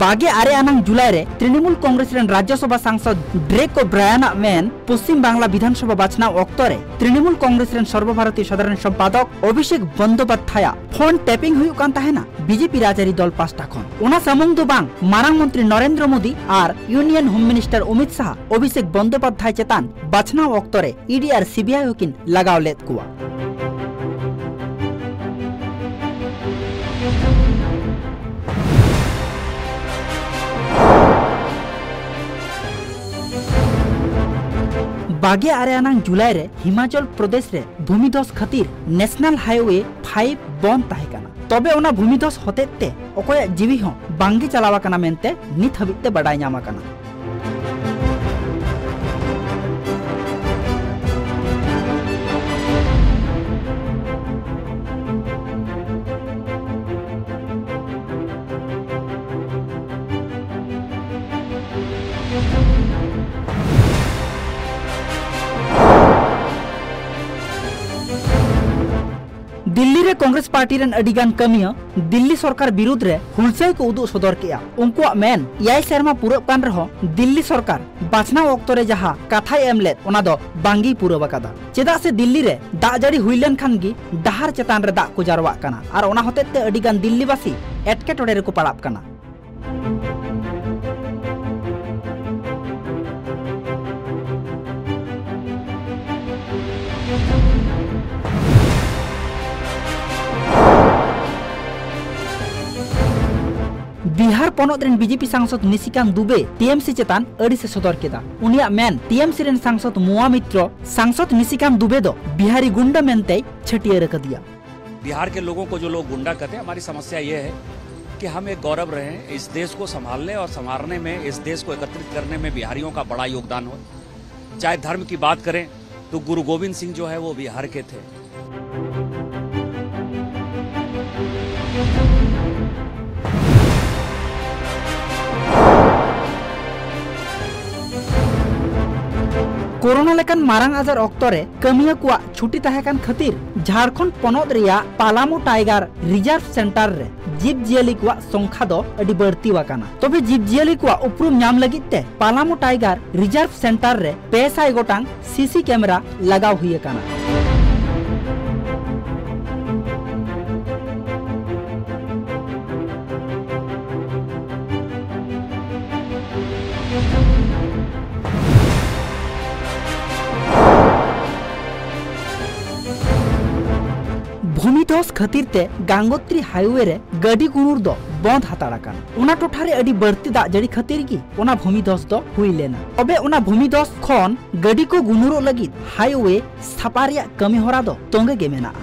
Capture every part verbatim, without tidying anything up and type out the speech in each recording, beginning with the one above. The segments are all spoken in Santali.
ᱵᱟᱜᱮ ᱟᱨᱮ ᱟᱱᱟᱝ ᱡᱩᱞᱟᱭ ᱨᱮ ᱛᱨᱤᱱᱢᱩᱞ ᱠᱚᱝᱜᱨᱮᱥ ᱨᱮᱱ ᱨᱟᱡᱽᱡᱚᱥᱚᱵᱷᱟ ᱥᱟᱝᱥᱚᱫ ᱰᱨᱮᱠ ᱳᱵᱨᱟᱭᱟᱱ ᱟᱜ ᱢᱮᱱ ᱯᱚᱥᱪᱤᱢ ᱵᱟᱝᱞᱟ ᱵᱤᱫᱷᱟᱱᱥᱚᱵᱷᱟ ᱵᱟᱪᱷᱱᱟᱣ ᱚᱠᱛᱚ ᱨᱮ ᱛᱨᱤᱱᱢᱩᱞ ᱠᱚᱝᱜᱨᱮᱥ ᱨᱮᱱ ᱥᱚᱨᱵᱚᱵᱷᱟᱨᱚᱛᱤᱭᱚ ᱥᱟᱫᱷᱟᱨᱚᱱ ᱥᱚᱢᱯᱟᱫᱚᱠ ᱚᱵᱷᱤᱥᱮᱠ ᱵᱚᱱᱫᱳᱯᱟᱫᱽᱫᱷᱟᱭ ᱟᱜ ᱯᱷᱳᱱ ᱴᱮᱯᱤᱝ ᱦᱩᱭᱩᱜ ᱠᱟᱱ ᱛᱟᱦᱮᱱᱟ ᱵᱤᱡᱮᱯᱤ ᱨᱟᱡᱽᱟᱹᱨᱤ ᱫᱚᱞ ᱯᱟᱥᱴᱟ ᱠᱷᱚᱱ᱾ ᱚᱱᱟ ᱥᱩᱢᱩᱝ ᱫᱚ ᱵᱟᱝ, ᱢᱟᱨᱟᱝ ᱢᱚᱱᱛᱨᱤ ᱱᱚᱨᱮᱱᱫᱨᱚ ᱢᱳᱫᱤ ᱟᱨ ᱤᱭᱩᱱᱤᱭᱚᱱ ᱦᱳᱢ ᱢᱤᱱᱤᱥᱴᱟᱨ ᱚᱢᱤᱛ ᱥᱟᱦᱟ ᱚᱵᱷᱤᱥᱮᱠ ᱵᱚᱱᱫᱳᱯᱟᱫᱽᱫᱷᱟᱭ ᱪᱮᱛᱟᱱ ᱵᱟᱪᱷᱱᱟᱣ ᱚᱠᱛᱚ ᱨᱮ ᱤᱰᱤ ᱟᱨ ᱥᱤᱵᱤᱟᱭ ᱦᱚᱸᱠᱤᱱ ᱞᱟᱜᱟᱣ ᱞᱮᱫ ᱠᱚᱣᱟ᱾ ᱵᱟᱜᱮ ᱟᱨᱮ ᱟᱱᱟᱝ ᱡᱩᱞᱟᱭ ᱨᱮ ᱦᱤᱢᱟᱪᱚᱞ ᱯᱨᱚᱫᱮᱥ ᱨᱮ ᱵᱷᱩᱢᱤᱫᱷᱚᱥ ᱠᱷᱟᱹᱛᱤᱨ ᱱᱮᱥᱱᱟᱞ ᱦᱟᱭᱣᱮ ᱯᱷᱟᱭᱤᱵᱷ ᱵᱚᱱᱫ ᱛᱟᱦᱮᱸ ᱠᱟᱱᱟ᱾ ᱛᱚᱵᱮ ᱚᱱᱟ ᱵᱷᱩᱢᱤᱫᱷᱚᱥ ᱦᱚᱛᱮᱡ ᱛᱮ ᱚᱠᱚᱭᱟᱜ ᱡᱤᱣᱤ ᱦᱚᱸ ᱵᱟᱝᱜᱮ ᱪᱟᱞᱟᱣ ᱟᱠᱟᱱᱟ ᱢᱮᱱᱛᱮ ᱱᱤᱛ ᱦᱟᱹᱵᱤᱡ ᱛᱮ ᱵᱟᱰᱟᱭ ᱧᱟᱢ ᱟᱠᱟᱱᱟ᱾ ᱫᱤᱞᱞᱤ ᱨᱮ ᱠᱚᱝᱜᱨᱮᱥ ᱯᱟᱨᱴᱤ ᱨᱮᱱ ᱟᱹᱰᱤ ᱜᱟᱱ ᱠᱟᱹᱢᱤᱭᱟᱹ ᱫᱤᱞᱞᱤ ᱥᱚᱨᱠᱟᱨ ᱵᱤᱨᱩᱫᱽ ᱨᱮ ᱦᱩᱞᱥᱟᱹᱭ ᱠᱚ ᱩᱫᱩᱜ ᱥᱚᱫᱚᱨ ᱠᱮᱫᱼᱟ᱾ ᱩᱱᱠᱩᱣᱟᱜ ᱢᱮᱱ, ᱮᱭᱟᱭ ᱥᱮᱨᱢᱟ ᱯᱩᱨᱟᱹᱜ ᱠᱟᱱ ᱨᱮᱦᱚᱸ ᱫᱤᱞᱞᱤ ᱥᱚᱨᱠᱟᱨ ᱵᱟᱪᱷᱱᱟᱣ ᱚᱠᱛᱚ ᱨᱮ ᱡᱟᱦᱟᱸ ᱠᱟᱛᱷᱟᱭ ᱮᱢ ᱞᱮᱫ, ᱚᱱᱟ ᱫᱚ ᱵᱟᱝᱜᱮᱭ ᱯᱩᱨᱟᱹᱣ ᱟᱠᱟᱫᱟ᱾ ᱪᱮᱫᱟᱜ ᱥᱮ ᱫᱤᱞᱞᱤ ᱨᱮ ᱫᱟᱜ ᱡᱟᱹᱲᱤ ᱦᱩᱭ ᱞᱮᱱᱠᱷᱟᱱ ᱜᱮ ᱰᱟᱦᱟᱨ ᱪᱮᱛᱟᱱ ᱨᱮ ᱫᱟᱜ ᱠᱚ ᱡᱟᱨᱣᱟᱜ ᱠᱟᱱᱟ ᱟᱨ ᱚᱱᱟ ᱦᱚᱛᱮᱡ ᱛᱮ ᱟᱹᱰᱤ ᱜᱟᱱ ᱫᱤᱞᱞᱤᱵᱟᱥᱤ ᱮᱴᱠᱮᱴᱚᱬᱮ ᱨᱮᱠᱚ ᱯᱟᱲᱟᱜ ᱠᱟᱱᱟ᱾ ᱵᱤᱦᱟᱨ ᱯᱚᱱᱚᱛ ᱨᱮᱱ ᱵᱤᱡᱮᱯᱤ ᱥᱟᱝᱥᱚᱫ ᱱᱤᱥᱤᱠᱟᱱᱛ ᱫᱩᱵᱮ ᱴᱤᱮᱢᱥᱤ ᱪᱮᱛᱟᱱ ᱟᱹᱲᱤᱥ ᱮ ᱥᱚᱫᱚᱨ ᱠᱮᱫᱟ᱾ ᱩᱱᱤᱭᱟᱜ ᱢᱮᱱ, ᱴᱤᱮᱢᱥᱤ ᱨᱮᱱ ᱥᱟᱝᱥᱚᱫ ᱢᱩᱣᱟ ᱢᱤᱛᱨᱚ ᱥᱟᱝᱥᱚᱫ ᱱᱤᱥᱤᱠᱟᱱᱛ ᱫᱩᱵᱮ ᱫᱚ ᱵᱤᱦᱟᱨᱤ ᱜᱩᱱᱰᱟ ᱢᱮᱱᱛᱮᱭ ᱪᱷᱟᱹᱴᱭᱟᱹᱨ ᱟᱠᱟᱫᱮᱭᱟ᱾ बिहार के लोगों को जो लोग गुंडा कहते हैं, हमारी समस्या ये है कि हम एक गौरव रहे हैं, इस देश को संभालने और संवारने में, इस देश को एकत्रित करने में बिहारियों का बड़ा योगदान हो। चाहे धर्म की बात करें तो गुरु गोविंद सिंह जो है वो बिहार के थे। ᱠᱳᱨᱳᱱᱟ ᱞᱮᱠᱟᱱ ᱢᱟᱨᱟᱝ ᱟᱡᱟᱨ ᱚᱠᱛᱚ ᱨᱮ ᱠᱟᱹᱢᱤᱭᱟᱹ ᱠᱚᱣᱟᱜ ᱪᱷᱩᱴᱤ ᱛᱟᱦᱮᱸ ᱠᱟᱱ ᱠᱷᱟᱹᱛᱤᱨ ᱡᱷᱟᱲᱠᱷᱚᱸᱰ ᱯᱚᱱᱚᱛ ᱨᱮᱭᱟᱜ ᱯᱟᱞᱟᱢᱩ ᱴᱟᱭᱜᱟᱨ ᱨᱤᱡᱟᱨᱵᱷ ᱥᱮᱱᱴᱟᱨ ᱨᱮ ᱡᱤᱵᱽ ᱡᱤᱭᱟᱹᱞᱤ ᱠᱚᱣᱟᱜ ᱥᱚᱝᱠᱷᱟ ᱫᱚ ᱟᱹᱰᱤ ᱵᱟᱹᱲᱛᱤ ᱟᱠᱟᱱᱟ᱾ ᱛᱚᱵᱮ ᱡᱤᱵᱽ ᱡᱤᱭᱟᱹᱞᱤ ᱠᱚᱣᱟᱜ ᱩᱯᱨᱩᱢ ᱧᱟᱢ ᱞᱟᱹᱜᱤᱫ ᱛᱮ ᱯᱟᱞᱟᱢᱩ ᱴᱟᱭᱜᱟᱨ ᱨᱤᱡᱟᱨᱵᱷ ᱥᱮᱱᱴᱟᱨ ᱨᱮ ᱯᱮ ᱥᱟᱭ ᱜᱚᱴᱟᱝ ᱥᱤᱥᱤ ᱠᱮᱢᱮᱨᱟ ᱞᱟᱜᱟᱣ ᱦᱩᱭ ᱟᱠᱟᱱᱟ᱾ ᱵᱷᱩᱢᱤᱫᱷᱚᱥ ᱠᱷᱟᱹᱛᱤᱨ ᱛᱮ ᱜᱟᱝᱜᱳᱛᱨᱤ ᱦᱟᱭᱣᱮ ᱨᱮ ᱜᱟᱹᱰᱤ ᱜᱩᱱᱩᱨ ᱫᱚ ᱵᱚᱱᱫ ᱦᱟᱛᱟᱲ ᱟᱠᱟᱱᱟ᱾ ᱚᱱᱟ ᱴᱚᱴᱷᱟ ᱨᱮ ᱟᱹᱰᱤ ᱵᱟᱹᱲᱛᱤ ᱫᱟᱜ ᱡᱟᱹᱲᱤ ᱠᱷᱟᱹᱛᱤᱨ ᱜᱮ ᱚᱱᱟ ᱵᱷᱩᱢᱤᱫᱷᱚᱥ ᱫᱚ ᱦᱩᱭ ᱞᱮᱱᱟ᱾ ᱛᱚᱵᱮ ᱚᱱᱟ ᱵᱷᱩᱢᱤᱫᱷᱚᱥ ᱠᱷᱚᱱ ᱜᱟᱹᱰᱤ ᱠᱚ ᱜᱩᱱᱩᱨᱚᱜ ᱞᱟᱹᱜᱤᱫ ᱦᱟᱭᱣᱮ ᱥᱟᱯᱷᱟ ᱨᱮᱭᱟᱜ ᱠᱟᱹᱢᱤ ᱦᱚᱨᱟ ᱫᱚ ᱛᱚᱸᱜᱮ ᱜᱮ ᱢᱮᱱᱟᱜᱼᱟ᱾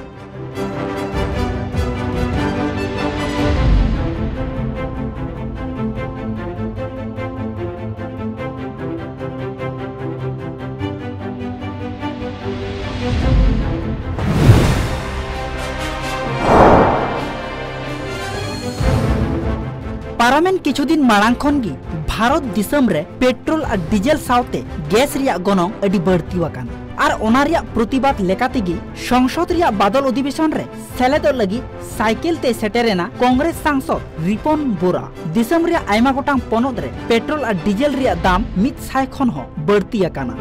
ᱯᱟᱨᱚᱢᱮᱱ ᱠᱤᱪᱷᱩ ᱫᱤᱱ ᱢᱟᱲᱟᱝ ᱠᱷᱚᱱ ᱜᱮ ᱵᱷᱟᱨᱚᱛ ᱫᱤᱥᱚᱢ ᱨᱮ ᱯᱮᱴᱨᱳᱞ ᱟᱨ ᱰᱤᱡᱮᱞ ᱥᱟᱶᱛᱮ ᱜᱮᱥ ᱨᱮᱭᱟᱜ ᱜᱚᱱᱚᱝ ᱟᱹᱰᱤ ᱵᱟᱹᱲᱛᱤ ᱟᱠᱟᱱᱟ᱾ ᱟᱨ ᱚᱱᱟ ᱨᱮᱭᱟᱜ ᱯᱨᱚᱛᱤᱵᱟᱫ ᱞᱮᱠᱟ ᱛᱮᱜᱮ ᱥᱚᱝᱥᱚᱫ ᱨᱮᱭᱟᱜ ᱵᱟᱫᱚᱞ ᱚᱫᱷᱤᱵᱮᱥᱚᱱ ᱨᱮ ᱥᱮᱞᱮᱫᱚᱜ ᱞᱟᱹᱜᱤᱫ ᱥᱟᱭᱠᱮᱞ ᱛᱮᱭ ᱥᱮᱴᱮᱨ ᱮᱱᱟ ᱠᱚᱝᱜᱨᱮᱥ ᱥᱟᱝᱥᱚᱫ ᱨᱤᱯᱚᱱ ᱵᱳᱨᱟ᱾ ᱫᱤᱥᱚᱢ ᱨᱮᱭᱟᱜ ᱟᱭᱢᱟ ᱜᱚᱴᱟᱝ ᱯᱚᱱᱚᱛ ᱨᱮ ᱯᱮᱴᱨᱳᱞ ᱟᱨ ᱰᱤᱡᱮᱞ ᱨᱮᱭᱟᱜ ᱫᱟᱢ ᱢᱤᱫ ᱥᱟᱭ ᱠᱷᱚᱱ ᱦᱚᱸ ᱵᱟᱹᱲᱛᱤ ᱟᱠᱟᱱᱟ᱾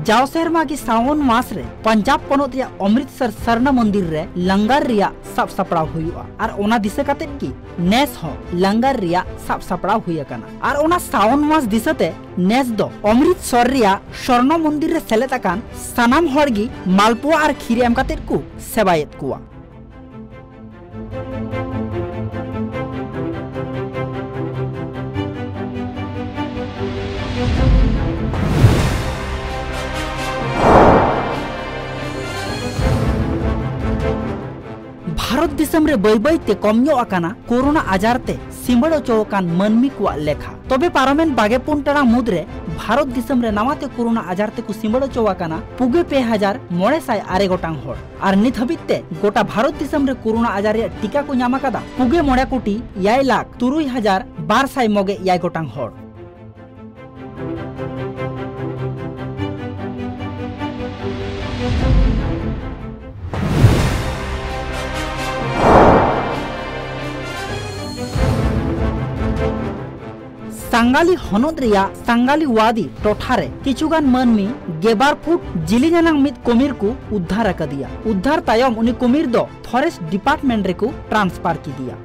ᱡᱟᱣ ᱥᱮᱨᱢᱟ ᱜᱮ ᱥᱟᱣᱚᱱ ᱢᱟᱥ ᱨᱮ ᱯᱚᱧᱡᱟᱵᱽ ᱯᱚᱱᱚᱛ ᱨᱮᱭᱟᱜ ᱚᱢᱨᱤᱛᱥᱚᱨ ᱥᱚᱨᱱᱚ ᱢᱚᱱᱫᱤᱨ ᱨᱮ ᱞᱚᱝᱜᱚᱨ ᱨᱮᱭᱟᱜ ᱥᱟᱵ ᱥᱟᱯᱲᱟᱣ ᱦᱩᱭᱩᱜᱼᱟ᱾ ᱟᱨ ᱚᱱᱟ ᱫᱤᱥᱟᱹ ᱠᱟᱛᱮᱫ ᱜᱮ ᱱᱮᱥ ᱦᱚᱸ ᱞᱚᱝᱜᱚᱨ ᱨᱮᱭᱟᱜ ᱥᱟᱵ ᱥᱟᱯᱲᱟᱣ ᱦᱩᱭ ᱟᱠᱟᱱᱟ᱾ ᱟᱨ ᱚᱱᱟ ᱥᱟᱣᱚᱱ ᱢᱟᱥ ᱫᱤᱥᱟᱹᱛᱮ ᱱᱮᱥ ᱫᱚ ᱚᱢᱨᱤᱛᱥᱚᱨ ᱨᱮᱭᱟᱜ ᱥᱚᱨᱱᱚ ᱢᱚᱱᱫᱤᱨ ᱨᱮ ᱥᱮᱞᱮᱫ ᱟᱠᱟᱱ ᱥᱟᱱᱟᱢ ᱦᱚᱲ ᱜᱮ ᱢᱟᱞᱯᱩᱣᱟ ᱟᱨ ᱠᱷᱤᱨ ᱮᱢ ᱠᱟᱛᱮᱫ ᱠᱚ ᱥᱮᱵᱟᱭᱮᱫ ᱠᱚᱣᱟ᱾ ᱵᱷᱟᱨᱚᱛ ᱫᱤᱥᱚᱢ ᱨᱮ ᱵᱟᱹᱭ ᱵᱟᱹᱭ ᱛᱮ ᱠᱚᱢ ᱧᱚᱜ ᱟᱠᱟᱱᱟ ᱠᱳᱨᱳᱱᱟ ᱟᱡᱟᱨ ᱛᱮ ᱥᱤᱸᱵᱟᱹᱲ ᱚᱪᱚ ᱟᱠᱟᱱ ᱢᱟᱹᱱᱢᱤ ᱠᱚᱣᱟᱜ ᱞᱮᱠᱷᱟ᱾ ᱛᱚᱵᱮ ᱯᱟᱨᱚᱢᱮᱱ ᱵᱟᱜᱮ ᱯᱩᱱ ᱴᱟᱲᱟᱝ ᱢᱩᱫᱽᱨᱮ ᱵᱷᱟᱨᱚᱛ ᱫᱤᱥᱚᱢ ᱨᱮ ᱱᱟᱣᱟ ᱛᱮ ᱠᱳᱨᱳᱱᱟ ᱟᱡᱟᱨ ᱛᱮᱠᱚ ᱥᱤᱸᱵᱟᱹᱲ ᱚᱪᱚ ᱟᱠᱟᱱᱟ ᱯᱩᱜᱮ ᱯᱮ ᱦᱟᱡᱟᱨ ᱢᱚᱬᱮ ᱥᱟᱭ ᱟᱨᱮ ᱜᱚᱴᱟᱝ ᱦᱚᱲ᱾ ᱟᱨ ᱱᱤᱛ ᱦᱟᱹᱵᱤᱡ ᱛᱮ ᱜᱚᱴᱟ ᱵᱷᱟᱨᱚᱛ ᱫᱤᱥᱚᱢ ᱨᱮ ᱠᱳᱨᱳᱱᱟ ᱟᱡᱟᱨ ᱨᱮᱭᱟᱜ ᱴᱤᱠᱟ ᱠᱚ ᱧᱟᱢ ᱟᱠᱟᱫᱟ ᱯᱩᱜᱮ ᱢᱚᱬᱮ ᱠᱳᱴᱤ ᱮᱭᱟᱭ ᱞᱟᱠᱷ ᱛᱩᱨᱩᱭ ᱦᱟᱡᱟᱨ ᱵᱟᱨ ᱥᱟᱭ ᱢᱚᱜᱮ ᱮᱭᱟᱭ ᱜᱚᱴᱟᱝ ᱦᱚᱲ᱾ ᱥᱟᱝᱜᱟᱞᱤ ᱦᱚᱱᱚᱛ ᱨᱮᱭᱟᱜ ᱥᱟᱝᱜᱟᱞᱤ ᱣᱟᱫᱤ ᱴᱚᱴᱷᱟ ᱨᱮ ᱠᱤᱪᱷᱩᱜᱟᱱ ᱢᱟᱹᱱᱢᱤ ᱜᱮᱞᱵᱟᱨ ᱯᱷᱩᱴ ᱡᱤᱞᱤᱧ ᱟᱱᱟᱝ ᱢᱤᱫ ᱠᱩᱢᱤᱨ ᱠᱚ ᱩᱫᱽᱫᱷᱟᱨ ᱟᱠᱟᱫᱮᱭᱟ᱾ ᱩᱫᱽᱫᱷᱟᱨ ᱛᱟᱭᱚᱢ ᱩᱱᱤ ᱠᱩᱢᱤᱨ ᱫᱚ ᱯᱷᱚᱨᱮᱥᱴ ᱰᱤᱯᱟᱨᱴᱢᱮᱱᱴ ᱨᱮᱠᱚ ᱴᱨᱟᱱᱥᱯᱷᱟᱨ ᱠᱮᱫᱮᱭᱟ᱾